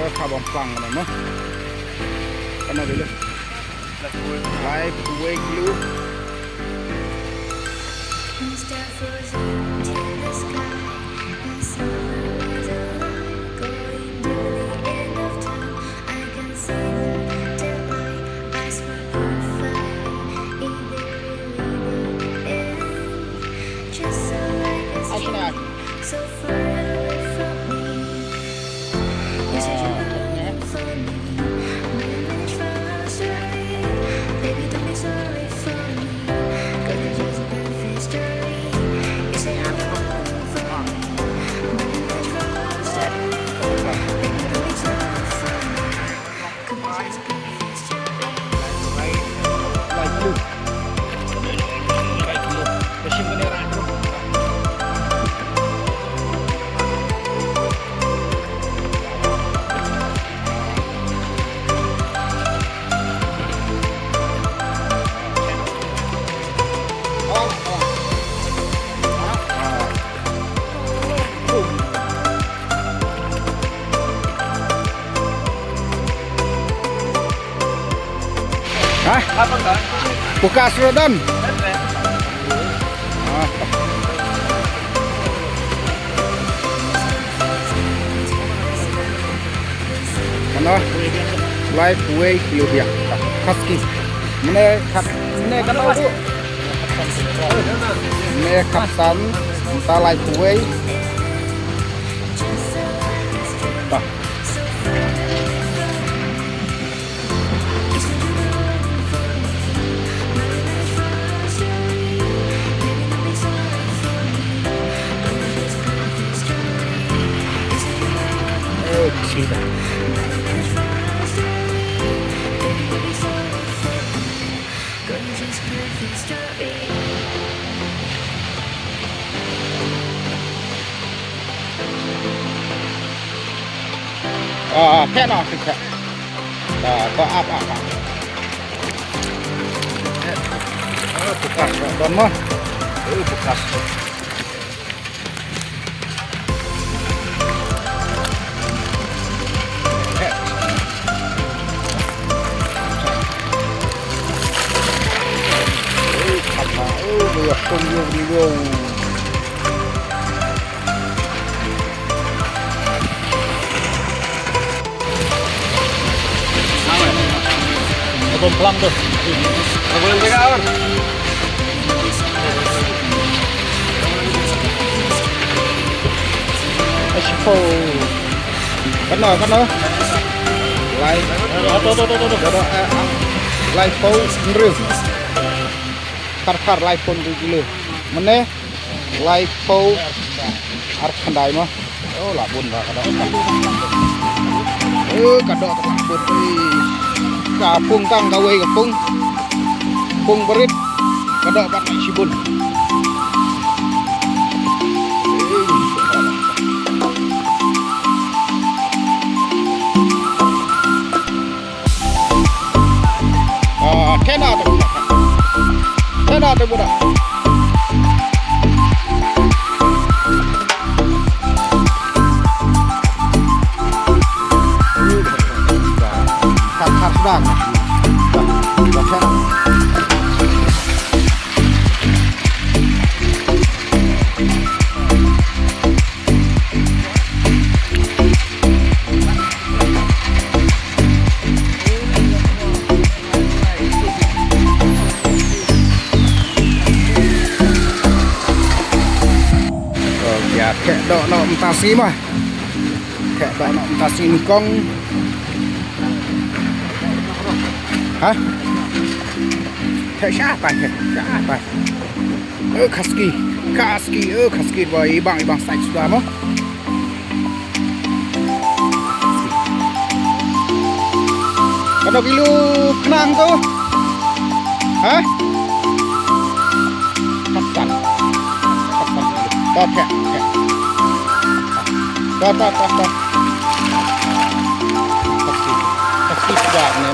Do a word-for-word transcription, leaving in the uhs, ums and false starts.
Ka bom plang kano, no? Kano kilo? Lai phew wei kilo. Ha? Buka serodan. Ano? Lai phew wei kilo biang. Khaski. Mane khat, mane khat tu. Mane khat san, ta lai phew wei. Ta. Ah, theh noh, theh, theh. Ah, to ap, ap, ap. Ah, buka, don mo. Eh, buka. Abang pelang tu. Abang pelang, Wan. Asyik. Kano, kano? Lai. Ah, to, to, to, to, to. Kano, eh, ah. Lai phew hynriew. Thar, thar, lai phew hynriew kilo. Mane? Lai phew ar khyndai mo. Oh, la bun ba ka doh. Eh, ka doh ka la bun. Ka pung tang kawei ka pung. Pung barit. Ka doh pat shibun. Ah, thena tu. Thena tu buda. Khat, khat sedang. Dah, dah, dah. Ïa, theh doh noh mynta shi ma. Theh doh noh mynta shi nyngkong. Ha? Theh sha tai, theh sha tai. Eh, khaski, khaski, eh, khaski ba ibang, ibang side suda mo. Kano kilo khnang tu? Ha? Khatsan. Khatsan. Ta, ta, ta. Ta, ta, ta, ta. Khaski, khaski suda ni.